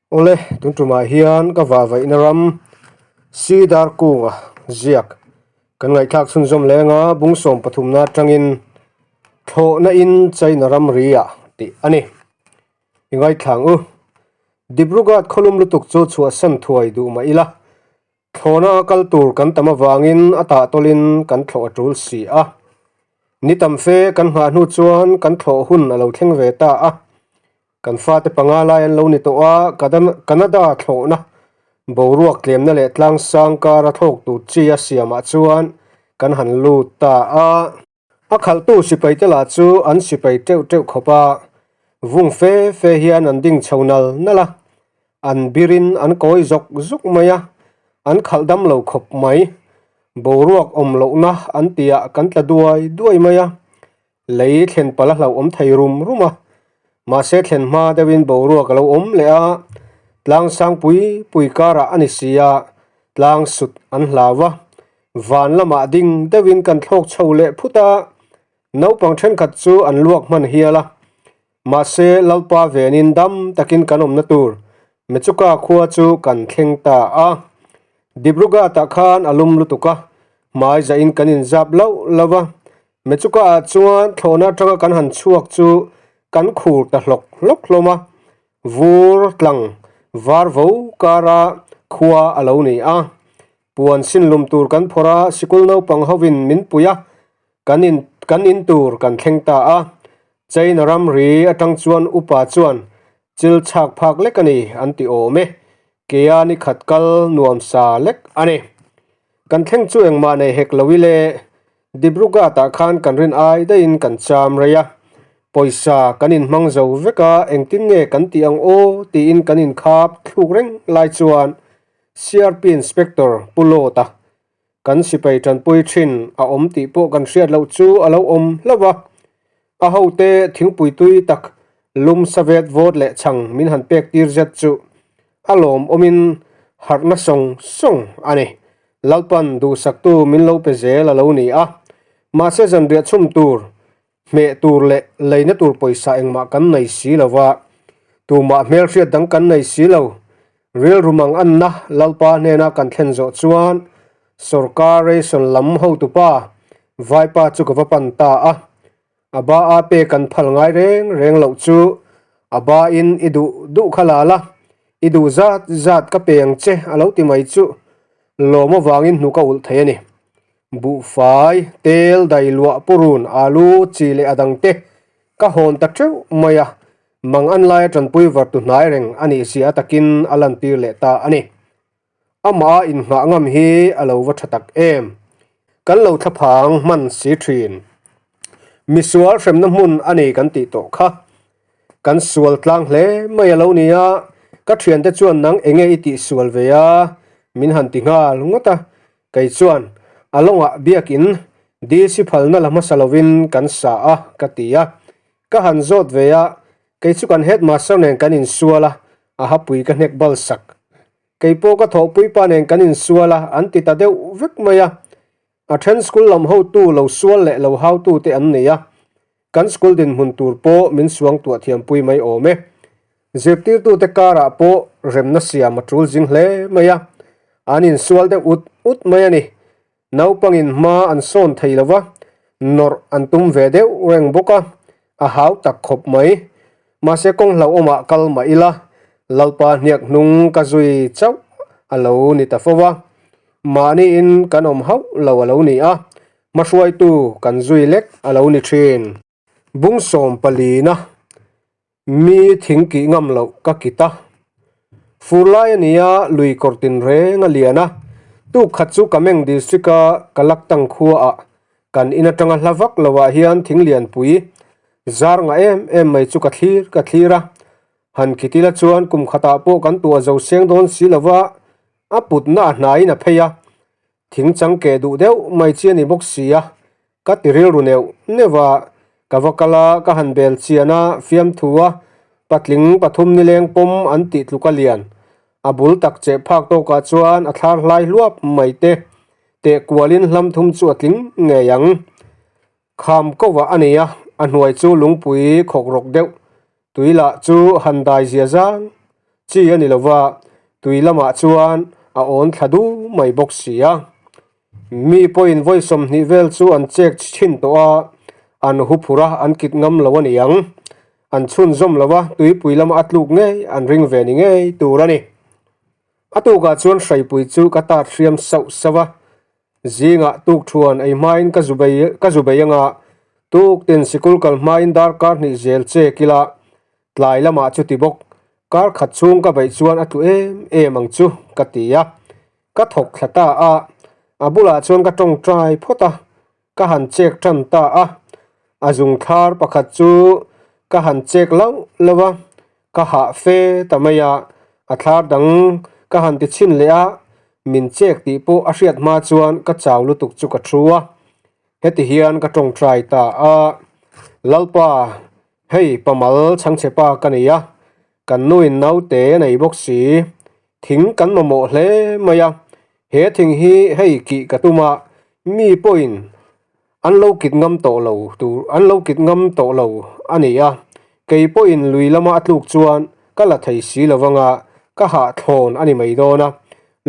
Awle, tun tumah hian ka vahvaihna ram Cedar kunga ziak kan ngaihthlak chhunzawm leng a, bung sawm pathumna atangin thlawhna in China ram ri ah tih a ni. I ngaithlang u. Dibrugarh khawlum lutuk chu chhuahsan thuai duh mah ila, Thlawhna a kal tur kan tam avangin a tahtawlin kan thlawh a tul si a. Ni tam fe kan nghah hnu chuan kan thlawh hun a lo thleng ve ta a. Kan fate panga lai an lo ni tawh a, Canada thlawhna boruak tlemna leh tlangsang kara thlawk tur chi a siamah chuan kan han lut ta a. A khalhtu sipaite lah chu an sipai teuh teuh khawp a, vung fe fe hian an ding chho nal nal a, an birin an kawi zawk zawk mai a, an khalh dam lo khawp mai. Boruak awm lohna an tihah kan tla duai duai mai a, lei thlen palh a hlauhawm thei rum rum a, mahse thlen hma deuhin boruak a lo awm leh a, tlang sang pui pui karah a ni si a, tlang sut an hlau a. Van lamah ding deuhin kan thlawk chho leh phut a, naupang thenkhat chu an luak hman hial a. Mahse, Lalpa venin dam takin kan awmna tur Mechuka khua chu kan thleng ta a. Dibrugarh-ah khan a lum lutuk a, hmai zahin kan inzap loh loh a. Mechuka-ah chuan thlawhna atanga kan han chhuak chu kan khur ta hlawk hlawk hlawm a. Vur tlang var vo kara khua a lo ni a. Puan sinlum tur kan phawrh a, sikul naupang hovin min pui a, kan in kan in tur kan thleng ta a. China ramri atang chuan upa chuan chil chhak phak lek a ni an ti awm e, kea ni khat kal nuam sa lek a ni. Kan thleng chu engmah nei hek lo i le, Dibrugarh ah khan kan rin ai daihin kan cham rei a, pawisa kan inhmang zo vek a, engtin nge kan tih ang aw tiin kan inkhap thluk reng lai chuan CRP Inspector Pu Lawta, kan sipai tanpui thin a awm tih pawh kan hriat loh chu a lo awm hlauh a. A hote thingpui tui tak lum savet vawt leh chhang min han pek tir zet chu a lawmawmin harhna sawng sawng a ni. Lalpan duhsaktu min lo pe zel a lo ni a, mahse zanriah chhum tur Hmeh tur leh leina tur pawisa engmah kan nei si lo va, tumah hmelhriat dang kan nei si lo. Rilru mang anna Lalpa hnena kan thlen zawh chuan sawrkar ration lam hotupa Vaipa chu ka va pan ta a. A ba a pe kan phal ngai reng reng loh chu a ba in i duh duh kha la la, i duh zat zat ka pe ang che a lo ti mai chu lawm avangin hnuk a ulh thei a ni. Buhfai, tel, dailuah, purun, alu, chi leh a dangte ka hawn ta teuh mai a, mang an laia tanpui vartu hnai reng a nih zia takin a lantir leh ta a ni. Amah a inngah ngam hi a lo va tha tak em? Kan lo thlaphang hman si thin. Misual hremna hmun a ni kan tih tawh kha. Kan sual tlang hle mai a lo ni a, ka thiante chuan nang enge i tihsual ve a? min han ti nghal ngawt a. Kei chuan a lawngah biakin DC phalna la hmasa lovin kan sa a ka ti a. Ka han zawt ve a, kei chu kan headmaster nen kan insual a, a hapui ka hnek bal sak. Kei pawh ka thawhpui pa nen kan insual a, an ti ta deuh vek mai a. A then school lam hotu lo sual leh lo hautu te an nei a, kan school dinhmun tur pawh min suangtuah thiampui mai awm e. Zirtirtute karah pawh remna siam a tul zing hle mai a, an insual deuh ut ut mai a ni. Naupangin hma an sawn thei lo va, nawrh an tum ve deuh reng bawk a, a hau tak khawp mai. Mahse kawng hlauhawmah kal mah ila, Lalpa hniak hnung ka zui chauh a lo ni ta fo va, mahniin kan awm hauh lo a lo ni a, hmahruaitu kan zui lek a lo ni thin. Bung sawm palina mi thing kih ngam loh ka kit a. Fur lai a ni a, lui kawr tin reng a lian a. Tuk khat chu Kameng District a Kalaktang khuaah kan in atanga hla vak loah hian thing lianpui zar ngah em em mai chu ka thlir ka thlir a. Han khitila chuan kum khatah pawh kan tuah zo seng dawn si lova a putna a hnaiin a phei a. Thing chang keh duh deuh mai chi a ni bawk si a, ka ti rilru neuh neuh a, ka va kal a, ka han bel chian a, fiamthu a, patling pathum nileng pawm an tih tluk a lian. A bul tak cheh phak tawkah chuan a thlar hlai hluap mai te, teh kualin hlam thum chu a tling ngei ang. Kham kovah a nei a, a hnuai chu lungpui khawk rawk deuh, tui lah chu han dai zia zang. chi a ni lo va, tui lamah chuan a awn thla du mai bawk si a. Mi pawhin vawi 20 vel chu an chek thin tawh a, an hu phur a, an kit ngam lo a ni ang. An chhunzawm lo va, tuipui lama a tluk ngei an ring ve ni ngei tur a ni. A tukah chuan hraipui chu ka tat hriam sauh sauh a, zingah tuk thuan ei hmain ka zu bei ka zu bei anga tuk tin sikul kal hmain darkar hnih zel che kila tlai lamah chuti bawk kar khat chhung ka beih chuan a tlu em em ang chu ka ti a, ka thawk thla ta a, a bulah chuan ka tawngtai phawt a, ka han chek tan ta a, a zung thlar pakhat chu ka han chek lauh lauh a, ka hah fe ta mai a, a thlar dang ka han ti chhin leh a, min chek tih pawh a hriat hma chuan ka chau lutuk chu ka thu a, heti hian ka tawngtai ta a, Lalpa, hei pamal chhangchhe pa ka nei a, kan nuin naute a nei bawk si, thing kan mamawh hle mai a, he thing hi hei kih ka tum a, mi pawhin an lo kit ngam tawh lo tur an lo kit ngam tawh lo a ni a, kei pawhin lui lama a tluk chuan ka la thei si lo vanga ka hahthlawn a ni mai dawn a,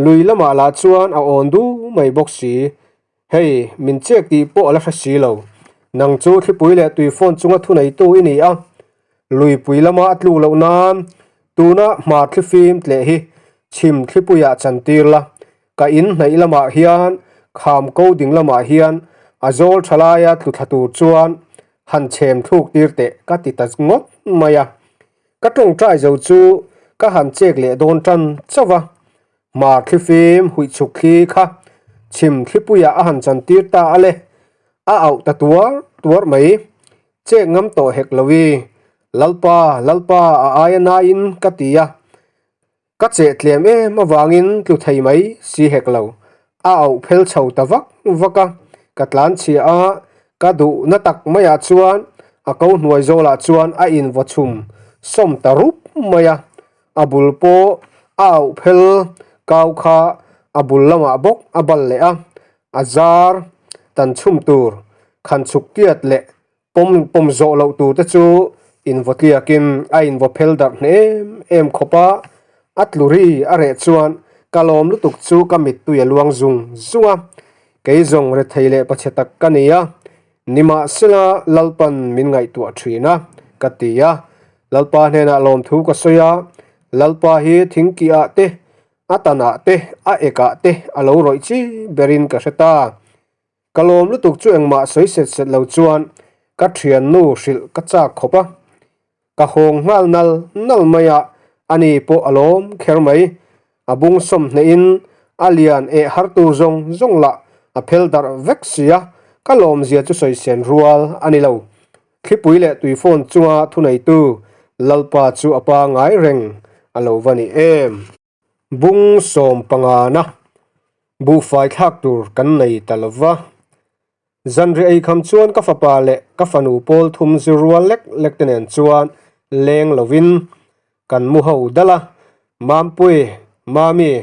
lui lamah lah chuan a awn du mai bawk si. Hei, min chek tih pawh a la hre si lo. Nang chu thlipui leh tui phone chunga thuneitu i ni a, luipui lama a tluk loh nan tuna hmar thlifim tleh hi chhim thlipuiah chantir la. Ka in hnaih lamah hian kham ko ding lamah hian a zawl tha laia tlu thla tur chuan han chhem thluk tir teh ka ti ta ngawt mai a. Ka tawngtai zo chu ka han chek leh dawn tan chauh a, Hmar thlifim huih chhuk thli kha chhim thlipuiah a han chantir ta a le, a auh ta tuar tuar mai. Chek ngam tawh hek lo i, Lalpa, Lalpa a aia naiin ka ti a. Ka cheh tlem em avangin tlu thei mai si hek lo. A auh phel chho ta vak vak a, ka tlan chhia a, ka duhna tak maiah chuan a ko hnuai zawlah chuan a invaw chhum sawm ta rup mai a. A bul pawh a auh phel kau kha a bul lamah bawk a bal leh a, a zar tan chhum tur khan chhuk tiat leh pawm pawm zawh loh tur te chu invaw tliakin a invaw phel darh hne em em khawp a, a tlu ri a reh chuan ka lawm lutuk chu ka mittui a luang zung zung a, kei zawng rethei leh pachhe tak ka ni a, Nimahsela Lalpan min ngaihtuah thin a, ka ti a. Lalpa hnenah lawmthu ka sawi a, Lalpa hi thingkihah te, a tanah te, a ekah te a lo rawih chi berin ka hre ta. Ka lawm lutuk chu engmah sawi set set lo chuan ka thiannu hrilh ka chak khawp a. Ka hawng nghal nal nal mai a, ani pawh a lawm kher mai. A bung sawmhnehin a lian eh har tur zawng zawng lah a phel darh vek si a, ka lawmzia chu sawisen rual a ni lo. Thlipui leh tui phone chunga thuneitu Lalpa chu a pangai reng a lo va ni em. Bung 15 na buhfai thlak tur kan nei ta lo va. Zanriah ei kham chuan ka fapa leh ka fanu pawl thum zir rual lek lek te nen chuan leng lovin kan mu ho dal a. Mampui, Mami,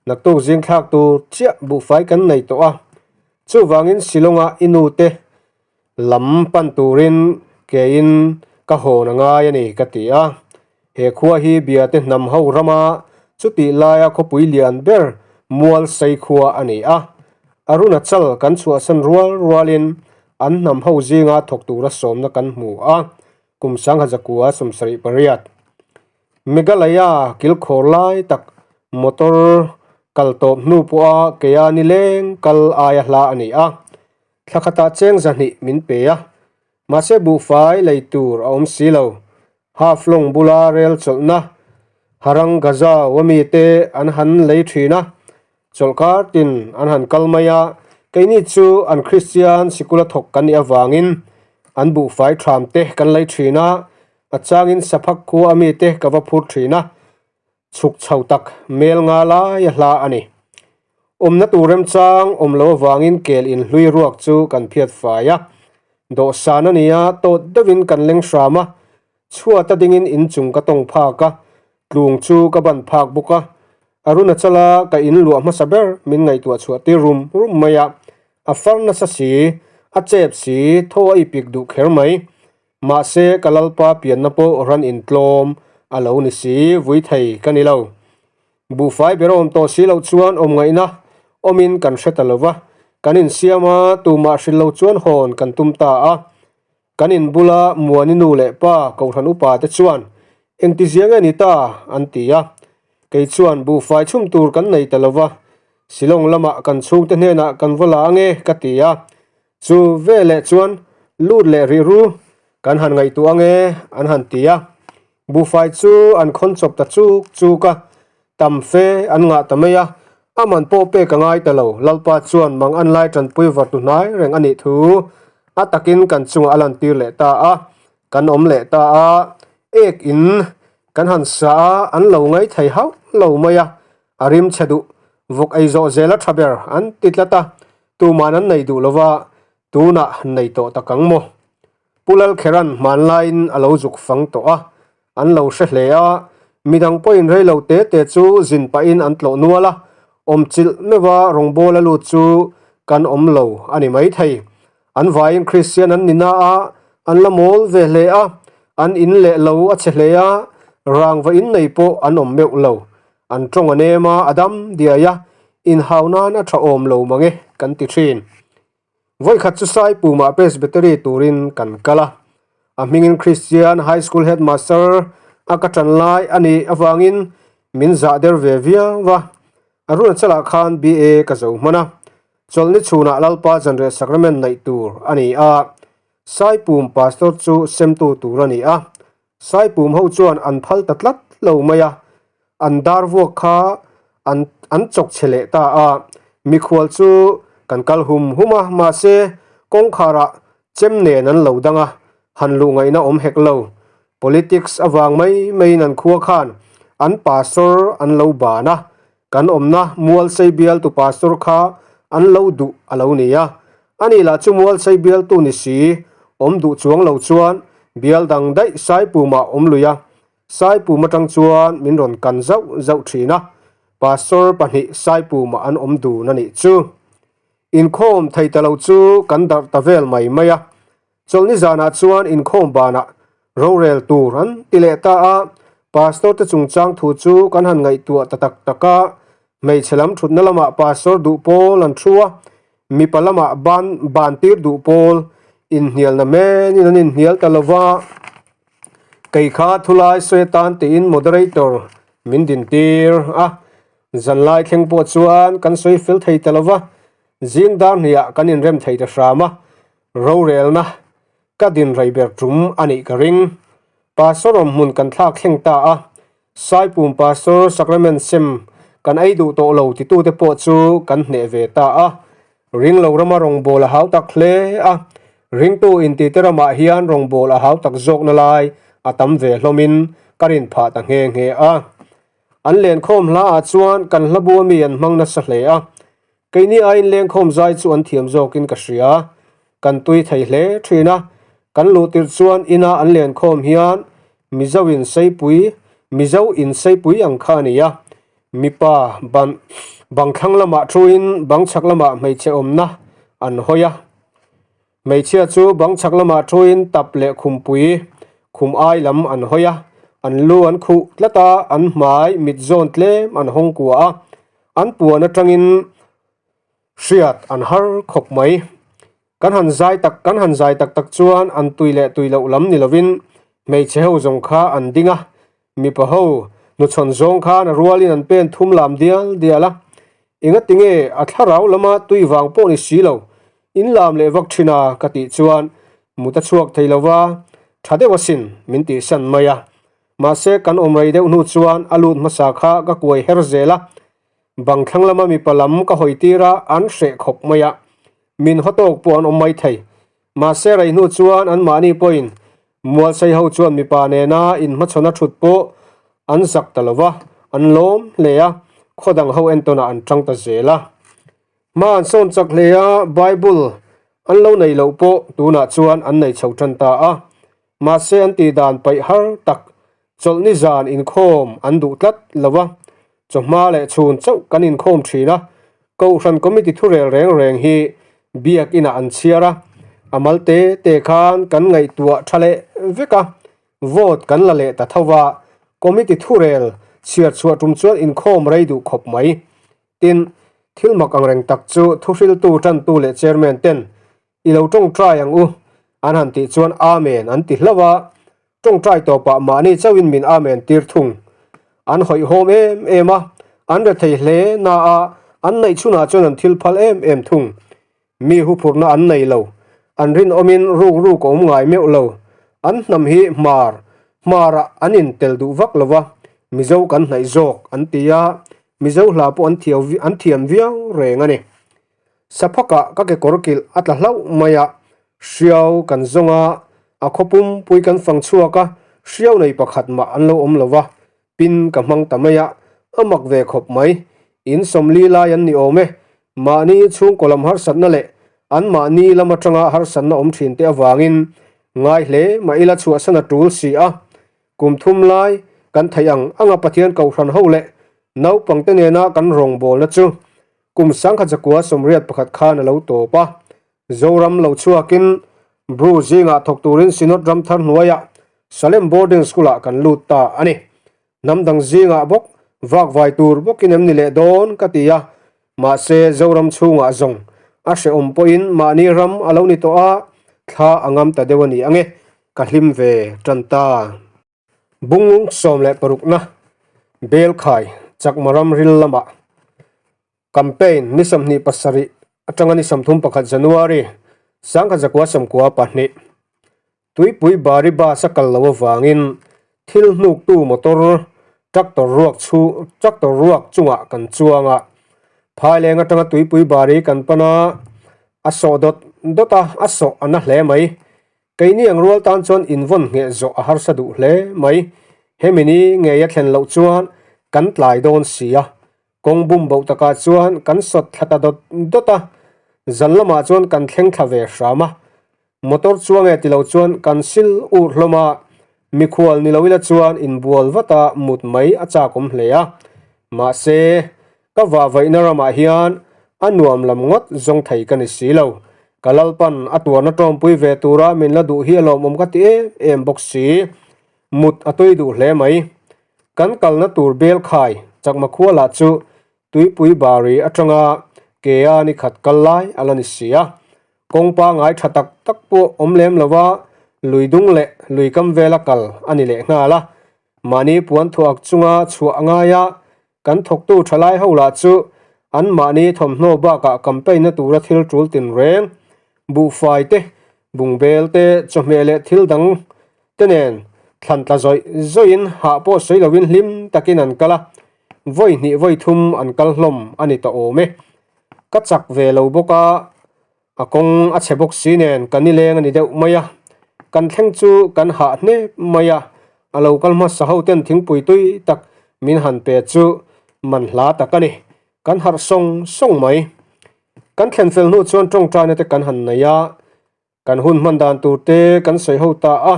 naktuk zing thlak tur chiah buhfai kan nei tawh a. Chuvangin Shillong-ah i nu te Lam pan turin keiin ka hawn a ngai a ni ka ti a. He khua hi Biate hnam ho rama chutih laia khawpui lian ber mual sei khua a ni a. Arunachal kan chhuahsan rual rualin an hnam ho zinga thawk tura sawmna kan hmu a, kum 1978 Meghalaya kilkhawr lai tak motor kal tawp hnu pawha keia nileng kal aia hla a ni a. Thla khatah cheng 200 min pe a, mahse buhfai lei tur a awm si lo. Half Long bula rel chawlhna Harang Gaza wa mite an han lei thin a, chawlhkar tin an han kal mai a, keini chu an Kristian sikula thawk kan nih avangin an buhfai tham te kan lei thin a, a changin Saphak khua a mite ka va phur thin a, chhuk chho tak mel nga lai a hla a ni. Awmna tur remchang awm lo avangin kel inhlui ruak chu kan phiat fai a, dawhsan a ni a, tawt deuhin kan leng hram a, chhuat a dingin inchung ka tawng phak a, tlung chu ka ban phak bawk a, Arunachala ka in luah hmasa ber min ngaihtuah chhuah tir rum rum mai a, a far nasa si, a chep si, thaw a ipik duh kher mai. Mahse, ka Lalpa pianna pawh ran intlawm a lo ni si, vui thei ka ni lo. Buhfai ber a awm tawh si loh chuan awm ngaihna awmin kan hre ta lo va, kan insiam a, tumah hrilh lo chuan hawn kan tum ta a. Kan in bula Muani nu leh pa Kohhran upa te chuan, Engtizia nge ni ta? an ti a. Kei chuan buhfai chhum tur kan nei ta lo va, Shillong lamah kan chhungte hnenah kan va la ange ka ti a. Chu veleh chuan lut leh rih ru kan han ngaihtuah ange an han ti a. Buhfai chu an khawn chawp ta chuk chuk a, tam fe an ngah ta mai a, a man pawh pek a ngai ta lo. Lalpa chuan mang an lai tanpui var tu hnai reng a nih thu a takin kan chungah a lantir leh ta a, kan awm leh ta a, ek in kan han sa a, an lo ngai thei hauh lo mai a, a rim chhe duh vawk ei zawh zel a tha ber an ti tlat a, tuman an nei duh lova, tunah nei tawh tak ang maw? Pu Lalkheran hmanlaiin a lo zuk fang tawh a, an lo hre hle a, midang pawhin rei lo te te chu zin pahin an tlawh nual a, awmchilh meuha rawngbawl a lut chu kan awm lo a ni maithei. An vaiin Kristian an ni na a, an la mawl ve hle a, an in leh lo a che hle a, rangva innei pawh an awm meuh lo. An tawng a nem a, a dam diai a, inhau nan a tha awm lo mange kan ti thin. Vawikhat chu Saipumah Presbytery turin kan kal a, a hmingin Christian High School Headmaster a ka tan lai a nih avangin min zah der ve viau a. Arunachal-ah khan BA ka zo hman a, chawlhni chhunah Lalpa Zanriah Sacrament neih tur a ni a, Saipum Pastor chu semtu tur a ni a, Saipum ho chuan an phal ta tlat lo mai a, an dar vuak kha an an chawk chhe leh ta a, mikhual chu kan kal hum hum a, mahse kawngkharah chem nen an lo dang a, han luh ngaihna awm hek lo. Politics avang mai maiin an khua khan an pastor an lo ban a, kan awmna Mualsei bialtu pastor kha an lo duh a lo ni a, ani lah chu Mualsei bialtu ni si awm duh chuang lo chuan bial dang daih Saipumah awm lui a, Saipum atang chuan min rawn kan zauh zauh thin a, pastor pahnih Saipumah an awm dun a nih chu. Inkhawm thei ta lo chu kan darh ta vel mai mai a, Chawlhni zanah chuan inkhawm banah rorel tur an ti leh ta a, Pastor te chungchang thu chu kan han ngaihtuah ta tak tak a, hmeichhe lam thutna lamah Pastor duh pawl an thu a, mipa lamah ban ban tir duh pawl inhnialna menin an inhnial ta lo va, kei kha thulai sawi atan tiin moderator min dintir a, zanlai thleng pawh chuan kan sawi fel thei ta lo va, zing dar hniah kan inrem thei ta hram a, Rorelna ka din rei ber tum a nih ka ring. Pastor awmhmun kan thlak thleng ta a, Saipum Pastor Sacrament sem kan ei duh tawh lo titute pawh chu kan hneh ve ta a. Ringlo rama rawngbâwl a hau tak hle a, ringtu intite ramah hian rawngbâwl a hau tak zawkna lai a tam ve hlawmin ka rin phah ta nghe nghe a. An lenkhawm hlaah chuan kan hlabua mi an hmang nasa hle a, Keini aiin lengkhawm zai chu an thiam zawkin ka hria. Kan tui thei hle thin a, kan luh tirh chuan ina an lenkhawm hian Mizo in seipui, Mizo in seipui ang kha a ni a. Mipa ban bang thlang lamah thuin bang chhak lamah hmeichhe awmna an hawi a. Hmeichhia chu bang chhak lamah thuin tap leh khumpui khum ai lam an hawi a, an lu an khuh tlat a, an hmai mit zawn tlem an hawng kua a. An puan atangin hriat an har khawp mai. Kan han zai tak kan han zai tak tak chuan an tui leh tui loh lam ni lovin hmeichhe ho zawng kha an ding a, mipa ho hnuchhawn zawng khan a rualin an pen thum lam dial dial a. Engati nge a thlarau lama tui vang pawh ni si lo, in lam leh vak thin a ka tih chuan mut a chhuak thei lova, tha deuh asin min tihsan mai a. Mahse, kan awm rei deuh hnu chuan a lut hmasa kha ka kuai her zel a, bang thlang lama mipa lam ka hawi tir a, an hreh khawp mai a, min haw tawk pawh an awm mai thei. Mahse, rei hnu chuan anmahni pawhin Mualsei ho chuan mipa nena inhmachhawn a thut pawh an zak ta lo va, an lawm hle a, khaw dang ho entawnah an tang ta zel a. Hma an sawn chak hle a, Bible an lo nei loh pawh tunah chuan an nei chho tan ta a. Mahse an tih dan paih har tak, chawlhni zan inkhawm an duh tlat lo a, chawhma leh chhun chauh kan inkhawm thin a, Kohhran Committee thurel reng reng hi biak inah an chhiar a, a mal te te khan kan ngaihtuah tha leh vek a, vote kan la leh ta tho va. Committee thurel chhiar chhuah tum chuan inkhawm rei duh khawp mai. Tin, thil mak angreng tak chu thuhriltu, tantu leh chairman ten i lo tawngtai ang u an han tih chuan Amen an ti hlauh a, tawngtai tawpah mahni chauhin min Amen tir thung. An hawihhawm em em a, an rethei hle na a, an neih chhunah chuan an thil phal em em thung. Mi huphurhna an nei lo. An rinawmin ruk ruk a awm ngai meuh lo. An hnam hi hmar, hmarah an intel duh vak lo va, Mizo kan hnaih zawk an ti a, Mizo hla pawh an thiau an thiam viau reng a ni. Saphakah ka kekawr kilh a tla hlauh mai a, hriau kan zawng a, a khaw pumpui kan fang chhuak a, hriau nei pakhat mah an lo awm lo va, Pin ka hmang ta mai a, a mak ve khawp mai. In sawmli lai an ni awm e. Mahni chhungkaw lam harsatna leh anmahni lam atanga harsatna awm thin te avangin ngai hle mah ila chhuahsan a tul si a. Kum thum lai kan theih ang anga Pathian Kohhran ho leh naupangte nena kan rawngbawlna chu kum sangkhat zakua 81 khan a lo tawp a. Zoram lo chhuakin Bru zingah thawk turin Synod Ramthar hnuaiah Salem Boarding School-ah kan lut ta a ni. Hnam dang zingah bawk vakvai tur bawkin em ni leh dawn ka ti a, mahse Zoram chhungah zawng a hrehawm pawhin mahni ram a lo ni tawh a, thla a ngam ta deuh a ni ange, ka hlim ve tan ta. Bung 16na Belkhai Chakma ram ril lamah Campaign ni 27 atanga ni 31 January 1992 Tuipui Bari Bus a kal loh avangin thil hnuktu motor tractor ruak chhu tractor ruak chungah kan chuang a. Phaileng atanga Tuipui Bari kan pan a, a sawh dawt dawt a, a sawh a na hle mai. Keini ang rual tan chuan invawn ngheh zawh a harsa duh hle mai. Hemi ni ngei a thlen loh chuan kan tlai dawn si a. Kawng bum boh takah chuan kan sawt thla ta dawt dawt a, zan lamah chuan kan thleng thla ve hram a. Motor chuang e ti lo chuan kan sil ur hlawm a, mikhual ni lo ila chuan inbual vata mut mai a chakawm hle a. Mahse, Ka vahvaihna ramah hian a nuam lam ngawt zawng thei ka ni si lo. Ka Lalpan a tuarna tawmpui ve tura min la duh hi a lawmawm ka ti em em bawk si. Mut a tui duh hle mai. Kan kalna tur bel khai Chakma khua lah chu tuipui bari atanga kea ni khat kal lai a la ni si a. Kawng pangai tha tak tak pawh awm lem lova lui dung leh lui kam vela kal a ni leh nghal a. Mahni puan thuak chunga chhuah a ngai a, Kan thawktu thalai ho lah chu anmahni thawmhnaw bakah campaign-na tura thil tul tinreng, buhfai te, bungbel te, chawhmeh leh thil dang te nen thlan tla zawih zawihin hah pawh sawi lovin hlim takin an kal a, vawi hnih vawi thum an kal hlawm a ni ta awm e. Ka chak ve lo bawk a, A kawng a chhe bawk si nen ka nileng a ni deuh mai a, kan thleng chu kan hah hnep mai a, a lo kal hmasa ho ten thingpui tui tak min han pe chu man hla tak a ni, kan harh sawng sawng mai. Kan thlen fel hnu chuan tawngtaina te kan han nei a, kan hun hman dan tur te kan sawi ho ta a,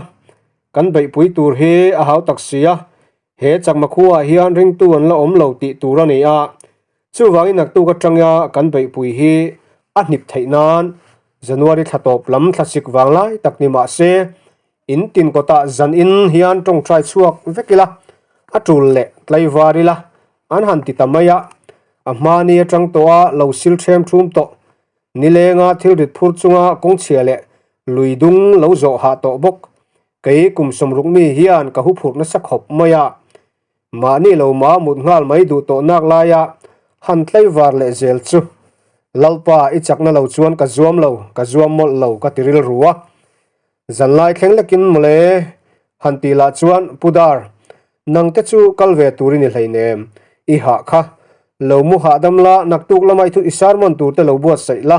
kan beihpui tur hi a hau tak si a, he chakma khuaah hian ringtu an la awm lo tih tur a ni a, Chuvangin naktuk atanga kan beihpui hi a hnip theih nan January thla tawp lam thlasik vang lai tak ni mah se, in tin kawtah zan in hian tawngtai chhuak vek ila, a tul leh tlaivar ila an han ti ta mai a, a hmani atang tawha lo sil ṭhem ṭhum tawh nilenga thil rit phur chunga kawngchhia leh lui dung lo zawh hah tawh bawk kei kum sawmruk mi hian ka huphurh nasa khawp mai a. Mahni lo ma mut nghal mai duh tawh nak laia han tlaivar leh zel chu Lalpa i chakna lo chuan ka zuam lo, ka zuam mawlh lo ka ti rilru a. Zanlai thleng lekin mawle han tih lah chuan Pu Dar, nangte chu kal ve tur i ni hleinem, i hah kha lo mu hahdam la, naktuk lama i thu i sermon tur te lo buatsaih la,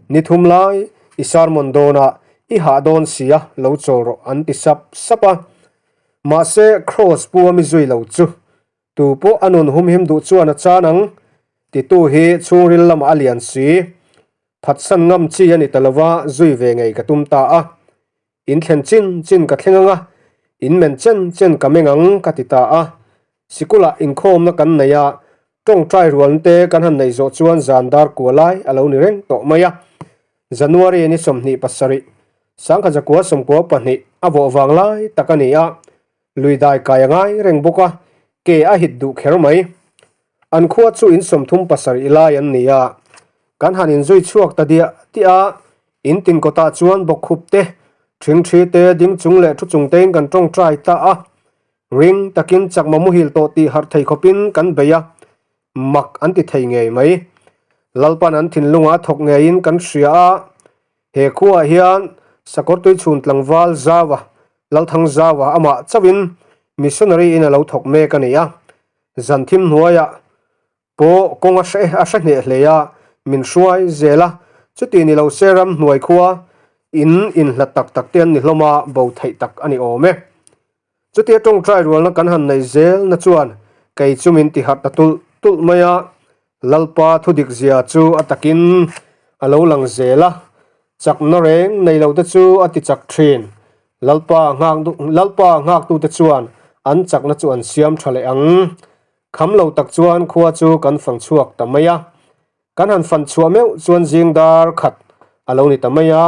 ni thum lai i sermon dawnah i hah dawn sia lo chawl rawh an ti sap sap a. Mahse, Kross pu a mi zui lo chu tu pawh a nun humhim duh chuan a chan ang, titu hi chhungril lamah a lian si. Phatsan ngam chi a ni ta lova zui ve ngei ka tum ta a. In thlen chin chin ka thleng ang a, in men chen chen ka meng ang ka ti ta a. Sikulah inkhawmna kan nei a, tawngtai rualna te kan han neih zawh chuan zan dar kua lai a lo ni reng tawh mai a. January ni 27, 1992 a vawh vang lai tak a ni a. Lui dai kai a ngai reng bawk a, ke a hit duh kher mai. An khua chu in 37 lai an ni a, kan han inzui chhuak ta diah diah a, in tin kawtah chuan bawkkhup te, thingthi te, ding chung leh thu chung tein kan tawngtai ta a, ring takin chakma muhil tawh tih harh thei khawpin kan bei a, mak an ti thei ngei mai. Lalpan an thinlungah thawk ngeiin kan hria a, He khuaah hian Sakawrtui chhun tlangval Zaua, Lalthang Zaua amah chauhin missionary in a lo thawk mek a ni a. Zan thim hnuaiah pawh kawng a hre a hre hneh hle a, min hruai zel a. Chuti ni lo se ram hnuai khua in inhlat tak tak te an ni hlawm a, bo theih tak a ni awm e. Chutia tawngtai rualna kan han nei zel na chuan kei chu min ti harh ta tulh tulh mai a, Lalpa thudik zia chu a takin a lo lang zel a, chakna reng nei lo te chu a ti chak thin. Lalpa nghak Lalpa nghaktute chuan an chakna chu an siam tha leh ang. Kham lo tak chuan khua chu kan fang chhuak ta mai a. Kan han fan chhuah meuh chuan zing dar khat a lo ni ta mai a,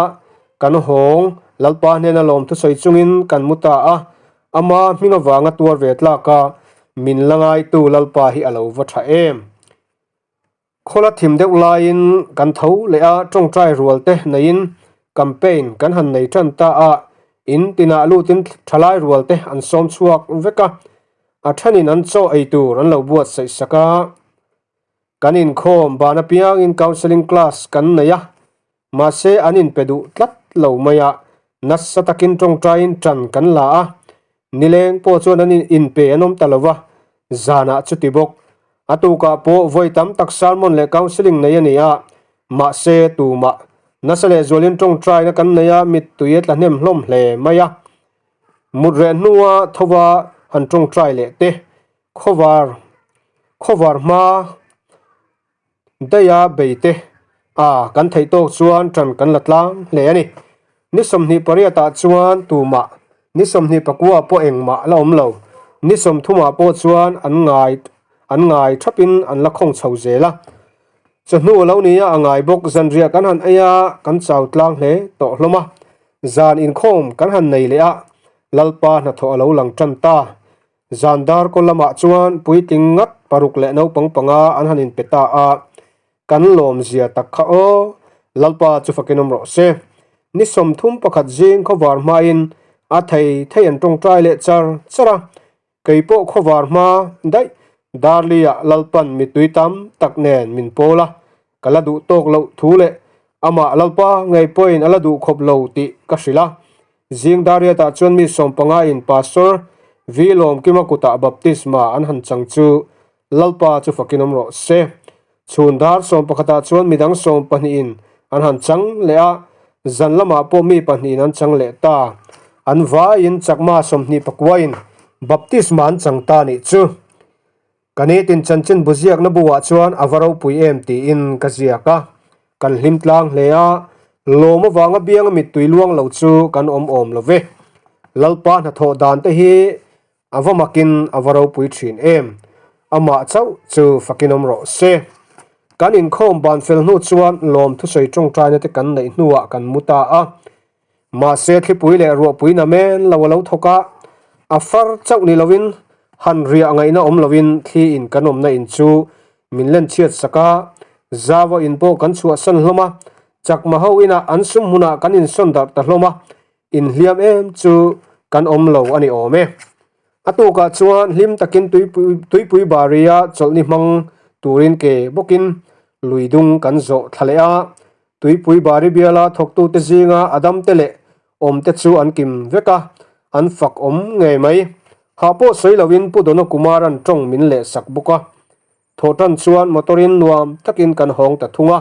kan hawng Lalpa hnena lawm thusawi chungin kan mu ta a, ama hming avanga tuar ve tlak a, min la ngaitu Lalpa hi a lo va tha em. Khawla thim deuh laiin kan tho leh a, tawngtai rual te neiin campaign kan han nei tan ta a, in tinah lutin thalai rual te an sawm chhuak vek a, a thenin an chaw ei tur an lo buatsaih sak a. Kan inkhawm ban apiangin counselling class kan nei a, mahse an inpe duh tlat lo mai a, nasa takin tawngtaiin tan kan la a, nileng pawh chuan an inpe an awm ta lo va, zanah chuti bawk. A tukah pawh vawi tam tak sermon leh counselling nei a ni a, mahse tumah nasa lehzualin tawngtaina kan nei a, mittui a tla hnem hlawm hle mai a. Mut reh hnua thova han tawngtai leh te Khawvar khawvar hma daiha beite a kan theih tawk chuan tan kan la tlang hle a ni. Ni 28 ah chuan tumah ni 24 ah pawh engmah la awm lo. Ni 30 ah pawh chuan an ngai an ngai thapin an la khawng chho zel a. Chawhnu a lo ni a, a ngai bawk. Zanriah kan han ei a, kan chau tlang hle tawh hlawm a. Zan inkhawm kan han nei leh a, Lalpa hnathawh a lo lang tan ta. Zan dar kaw lamah chuan puitling ngat paruk leh naupang panga an han inpe ta a, kan lawmzia tak kha aw, Lalpa chu fakin awm rawh se. Ni 31 zing khawvar hmain a thei thei an tawngtai leh char char a, kei pawh khawvar hma daih Darli-ah Lalpan mittui tam tak nen min pawl a, ka la duh tawk loh thu leh amah Lalpa ngei pawhin a la duh khawp lo tih ka hrilh a. Zing Dariatah chuan mi sawmpanga in Pastor V Lawmkima kutah baptisma an han chang chu Lalpa chu fakin awm rawh se. Chhun dar sawmpakhatah chuan midang sawmpahnihin an han chang leh a, zan lamah pawh mi pahnihin an chang leh ta. An vaiin chakma 29 in baptisma an chang ta nih chu. Ka nitin chanchin bu ziakna buah chuan a va ropui em tiin ka ziak a, kan hlim tlang hle a, lawm avanga bianga mittui luang lo chu kan awm awm lo ve. Lalpa hnathawh dan te hi a va makin a va ropui thin em, amah chauh chu fakin awm rawh se. Kan inkhawm ban fel hnu chuan lawm thusawi tawngtaina te kan neih hnuah kan mu ta a, Mahse thlipui leh ruahpui na men lo a lo thawk a, a far chauh ni lovin han riah ngaihna awm lovin thli in kan awmna in chu min len chhiat sak a, Zava in pawh kan chhuahsan hlawm a, Chakma ho inah an sum hmunah kan insawn darh ta hlawm a, inhliam em chu kan awm lo a ni awm e. A tukah chuan hlim takin tuipui baria chawlhni hmang turin ke bawkin lui dung kan zawh thla leh a, Tuipui Bari biala thawktute zinga a damte leh awmte chu an kim vek a, an fak awm ngei mai. Hah pawh sawi loin Pu Dona Kumaran tawng min leh sak bawk a. Thawhtan chuan motor-in nuam takin kan hawng ta thung a.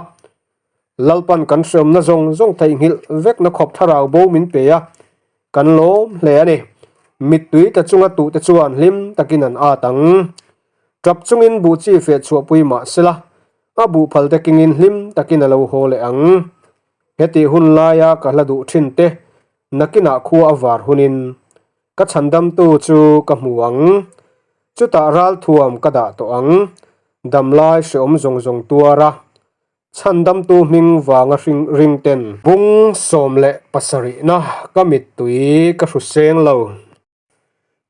Lalpan kan hreawmna zawng zawng theihnghilh vekna khawp thlarau bo min pe a, kan lawm hle a ni. Mittui tla chunga tuhte chuan hlim takin an at ang. Tap chungin buh chi feh chhuahpui mah sela, A buhphal te kingin hlim takin a lo haw leh ang. Hetih hun laia ka hla duh thin te, nakinah khua a var hunin ka chhandamtu chu ka hmu ang. Chutah ralthuam ka dah tawh ang. Damlai hreawm zawng zawng tuar a, chhandamtu hming vanga hring ring ten. Bung 17 na ka mittui ka hru seng lo.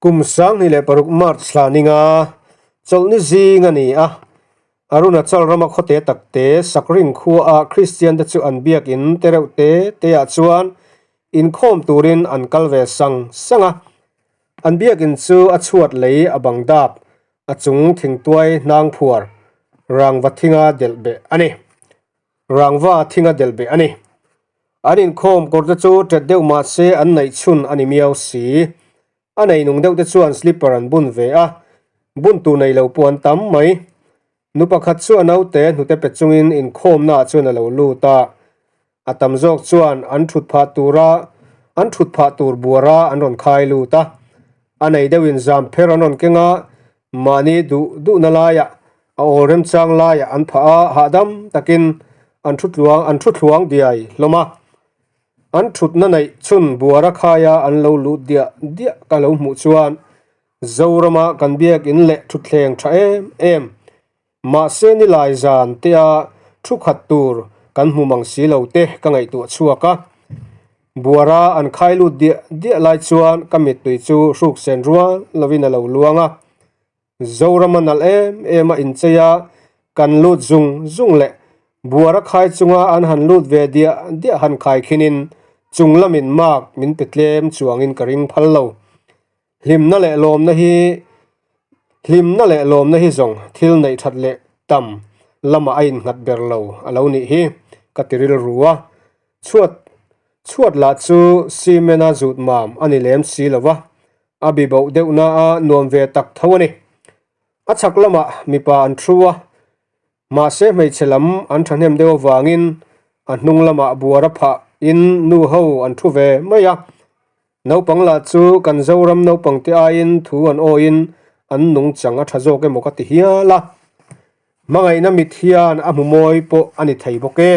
Kum 2006 March thla ninga chawlhni zing a ni a, Arunachal rama khawte takte Sakring khuaah Kristian te chu an biakin te reuh te teah chuan inkhawm turin an kal ve sang sang a. An biakin chu a chhuat lei a bang dap, a chung thingtuai hnang phuar rangva thinga delh beh a ni. Rangva thinga delh beh a ni. An inkhawm kawr te chu ṭet deuh mah se an neih chhun a ni miau si. A nei nung deuh te chuan slipper an bun ve a, bun tur nei lo pawh an tam mai. Nu pakhat chu a naute hnute pe chungin inkhawmnaah chuan a lo lut a. A tam zawk chuan an ṭhut phah tura an ṭhut phah tur buara an rawn khai lut a. A nei deuhin zam pher an rawn keng a, mahni duh duhna laiah A awl remchang laiah an phah a, hahdam takin an thu tluang an thu thluang diai hlawm a. An thutna neih chhun buara khaia an lo lut diah diah ka lo hmuh chuan Zorama kan biakin leh thutthleng tha em em. Mahse nilai zan tea thu khat tur kan hmu mang si lo te ka ngaihtuah chhuak a. Buara an khai lut diah diah lai chuan ka mittui chu hruk sen rual lovin a lo luang a. Zoram a nalh em em a inchei a, kan lut zung zung leh buar a khai chunga an han lut ve diah diah han khai khinin chung lamin mark min pe tlem chuangin ka ring phal lo. Hlimna leh lawmna hi Hlimna leh lawmna hi zawng thil neih that leh tam lamah a innghat ber lo a lo nih hi ka ti rilru a, chhuat chhuat lah chu cement a zut mam a ni lem si lo va, A bi boh deuh na a nuam ve tak tho a ni. A chhak lamah mipa an thu a, mahse hmeichhe lam an thahnem deuh avangin a hnung lamah buar a phah in nu ho an thu ve mai a. Naupang lah chu kan Zoram naupang te aiin thu an awiin an nungchang a tha zawk emaw ka ti hial a. Hmangaihna mit hian a hmu mawi pawh a ni thei bawk e.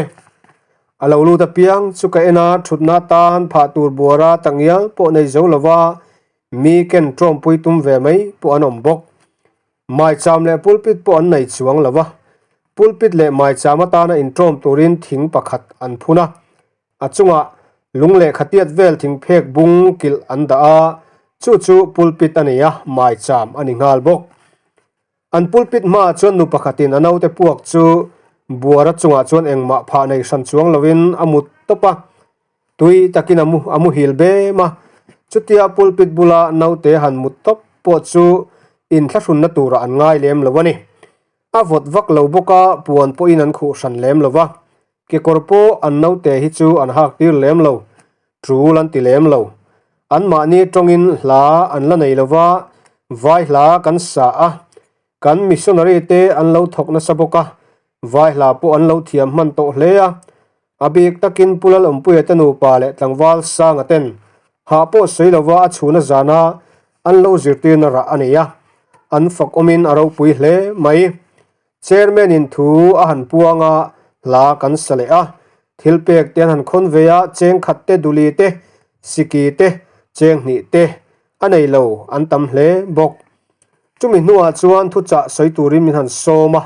A lo lut apiang chu ka en a, thutna atan phah tur buara takngial pawh nei zo lova mi ken tawmpui tum ve mai pawh an awm bawk. Maicham leh pulpit pawh an nei chuang lo va, pulpit leh maicham atana intawm turin thing pakhat an phun a, a chungah lung leh khatiat vel thingphek bung kilh an dah a, chu chu pulpit a ni a, maicham a ni nghal bawk. An pulpit hmaah chuan nu pakhatin a naute puak chu buara chungah chuan engmah phah nei hran chuang lovin a mut tawp a, tui takin a mu a muhil bem a. Chutia pulpit bula naute han mut tawp pawh chu inthlahrunna turah an ngai lem lo a ni. A vawt vak lo bawk a, puan pawhin an khuh hran lem lo va. Kekawr pawh an naute hi chu an hak tir lem lo, tul an ti lem lo. Anmahni tawngin hla an la nei lo va, vai hla kan sa a, kan missionary te an lo thawk nasa bawk a, vai hla pawh an lo thiam hman tawh hle a. A bik takin Pu Lalawmpuia te nupa leh tlangval Sanga ten hah pawh sawi lo va a chhuna zana an lo zirtirna rah a nei a, an fak awmin a ropui hle mai. Chairman in thu a han puang a, hla kan sa leh a, thil pek te an han khawn ve a, cheng khat te, duli te, siki te, cheng hnih te a nei lo an tam hle bawk. Chumi hnuah chuan thuchah sawi turin min han sawm a,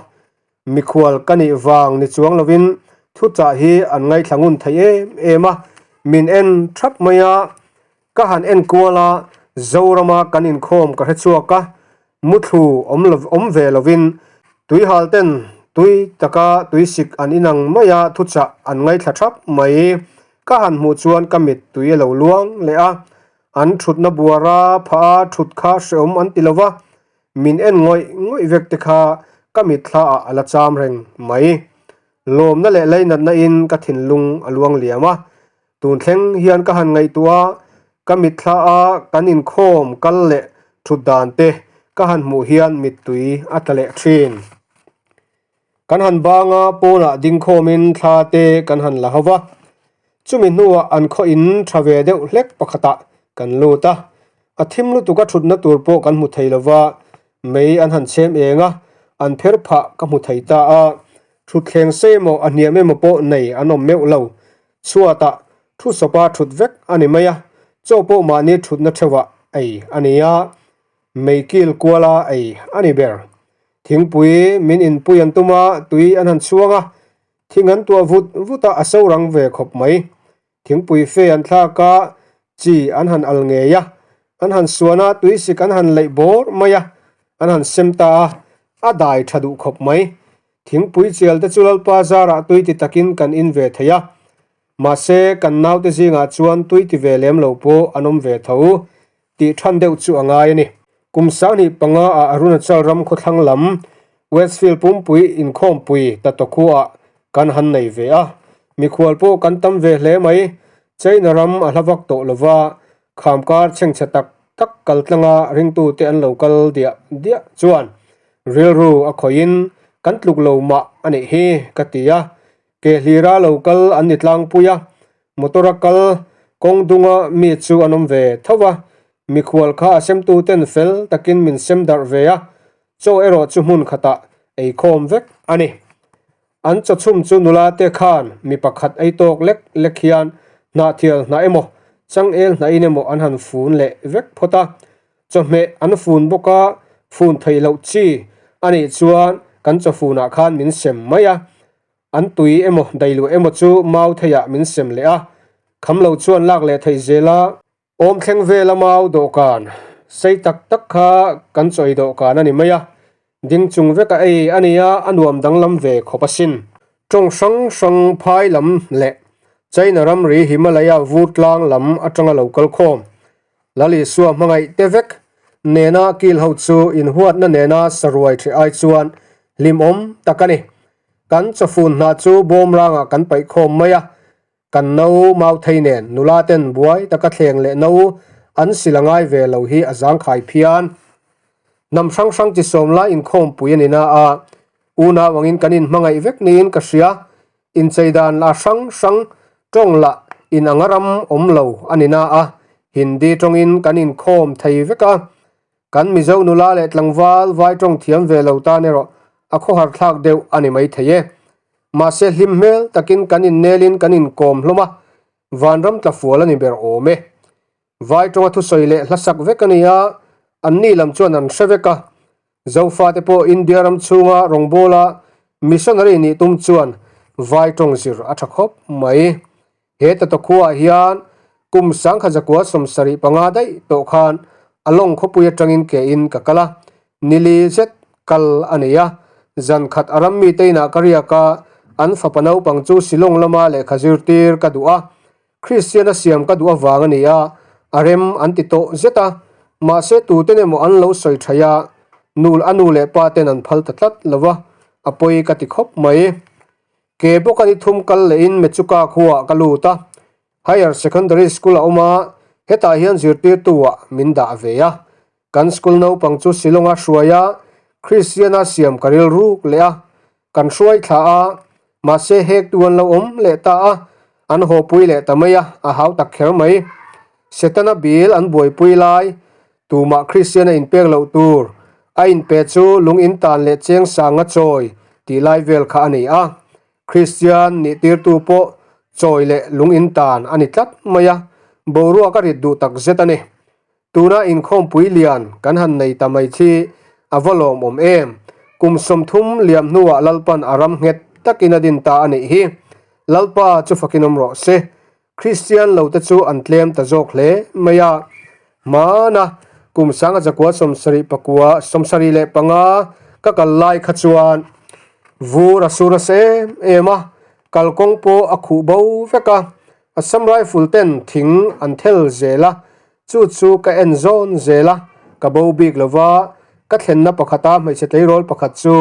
mikhual ka nih vang ni chuang lovin thuchah hi an ngaithla ngun thei em em a, min en thap mai a, ka han en kual a, Zorama kan inkhawm ka hre chhuak a, Muthlu awm lo awm ve lovin tuihal ten tui taka tuisik an inang mai a, thuchah an ngaithla thap mai. Ka han hmuh chuan ka mit tui a lo luang leh a, an thutna buara phah a thut kha hreawm an ti lo va, min en ngawih ngawih vek te kha ka mitthla ah a la cham reng mai. Lawmna leh leinatna in ka thinlung a luang liam a, Tun thleng hian ka han ngaihtuah a, ka mitthla a kan inkhawm kal leh thut dan te ka han hmuh hian mittui a tla leh thin. Kan han bang a, pawnah dingkhawmin thla te kan han la ho va, chumi hnuah an khaw in tha ve deuh hlek pakhatah kan lut a, a thim lutuk a thutna tur pawh kan hmu thei lova, mei an han chhem eng a, an pher phah ka hmu thei ta a, thutthleng sei emaw a hniam emaw pawh nei an awm meuh lo. Chhuatah thu sawpa thut vek a ni mai a, chaw pawh mahni thutna theuhah ei a ni a, meikil kuala ei a ni ber. Thingpui min inpui an tum a, tui an han chhuang a, thing an tuah vut vut a, a so rang ve khawp mai. Thingpui fe an thlak a, chi an han al ngei a. An han suan a, tuisik an han leih bawr mai a, an han sem ta a, a dai tha duh khawp mai. Thingpui chial te chu Lalpa zarah tui ti takin kan in ve thei a, mahse kan naute zingah chuan tui ti ve lem lo pawh an awm ve tho tih than deuh chu a ngai a ni. Kum 25 ah Arunachal ram khawthlang lam Westfield pumpui inkhawmpui Tatokhu-ah kan han nei ve a, mikhual pawh kan tam ve hle mai. China ram a hla vak tawh lova, Khamkar chhengchhe tak tak kal tlanga ringtute an lo kal diah diah chuan rilru a khawihin kan tluk lo mah a nih hi ka ti a, ke hlira lo kal an ni tlangpui a, motor a kal kawng dunga mi chu an awm ve tho va, mikhual kha a semtuten fel takin min sem darh ve a, chaw erawh chu hmun khatah eikhawm vek a ni. An chawchhum chu nula te khan mi pakhat ei tawk lek lek hian hnahthial hnah emaw, changel hnahin emaw an han fun leh vek phawt a. Chawhmeh an fun bawk a, fun theih loh chi a nih chuan kan chawfunah khan min sem mai a. An tui emaw dailuah emaw chu mau theiah min sem leh a, kham lo chuan lak leh theih zel a. Awm thleng vela mau dawhkan sei tak tak kha kan chawi dawhkan a ni mai a, ding chung veka ei a nia a nuam danglam ve khawp asin. Tawng hrang hrang phai lam leh China ramri Himalaya vur tlang lam atanga lo kal khawm Lal Isua hmangaih te vek nena kil ho chu inhuatna nena saruai ṭheh ai chuan hlimawm tak a ni. Kan chawfun hna chu bawmrangah kan paih khawm mai a, Kan no mau thei nen nula ten buai taka thleng leh no an sil a ngai ve lo hi a zangkhai phian. Hnam hrang hrang chi sawm lai inkhawmpui a ni na a, unau angin kan inhmangaih vek niin ka hria. Inchei dan lah hrang hrang tawng lah in anga ram awm lo a ni na a, Hindi tawngin kan inkhawm thei vek a. Kan Mizo nula leh tlangval vai tawng thiam ve lo tan erawh a khawhar thlak deuh a ni mai thei e. Mahse hlim hmel takin kan innelin kan inkawm hlawm a, vanram tla fual a ni ber awm e. Vai tawnga thusawi leh hlasak vek a ni a, anni lam chuan an hre vek a. Zofate pawh India ram chhunga rawngbawla missionary nih tum chuan vai tawng zir a tha khawp mai. He Tatawkhuaah hian kum 1975 daih tawh khan a lawng khawpui atangin ke in ka kal a, nili zet kal a nei a. Zan khat a ram mite inah ka riak a, an fapa naupang chu Shillong lama lehkha zirtir ka duh a, Kristian a siam ka duh avang a ni a, a rem an ti tawh zet a, mahse tuten emaw an lo sawi thaih a, nu a nu leh pa ten an phal ta tlat lo va, a pawi ka ti khawp mai. Ke bawk a ni thum kal lehin Mechuka khuaah ka lut a, Higher Secondary School a awm a, hetah hian zirtirtu ah min dah ve a. Kan school naupang chu Shillong-a hruai a, Kristiana siam ka rilruk leh a, kan hruai thla a, mahse hektu an lo awm leh ta a, an hawpui leh ta mai a, a hau tak kher mai. Setana bil an buaipui lai, Tumah Kristian a inpek loh tur a inpe chu lung intan leh cheng sanga chawi tih lai vel kha a ni a. Kristian nih tirtu pawh chawi leh lung intan a ni tlat mai a, boruak a rit duh tak zet a ni. Tuna inkhawmpui lian kan han nei ta mai khi a va lawmawm em? Kum 30 liam hnuah Lalpan a ram nghet takin a din ta a nih hi. Lalpa chu fakin awm rawh se. Kristian lote chu an tlem ta zawk hle mai a, hmana kum 1970 75 ka kal lai kha chuan vur a sur nasa em em a, kalkawng pawh a khuh bo vek a, Assam Rifle ten thing an thel zel a, chu chu ka en zawn zel a, ka bo bik lo va, ka thlenna pakhata hmeichhe tleirawl pakhat chu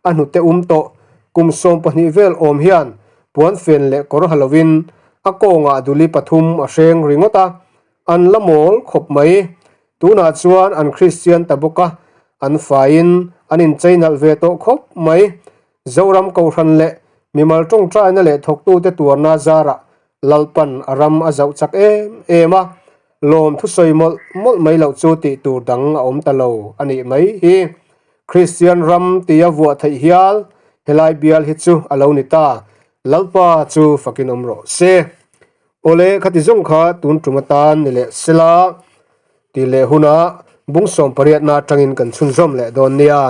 a hnute um tawh kum 12 vel awm hian Puanfen leh kawr ha lovin a kawngah duli pathum a hreng ringawt a, an la mawl khawp mai. Tunah chuan an Kristian ta bawk a, an faiin an inchei nalh ve tawh khawp mai. Zoram Kohhran leh mimal tawngtaina leh thawktute tuarna zarah Lalpan a ram a zauh chak em em a, lawm thusawi mawlh mawlh mai loh chu tih tur dang a awm ta lo a nih mai hi. Kristian ram tia vuah theih hial helai bial hi chu a lo ni ta. Lalpa chu fakin awm rawh se. Awle khati zawng kha tun tum atan ni leh sela tih leh hunah bung 18 na atangin kan chhunzawm leh dawn nia.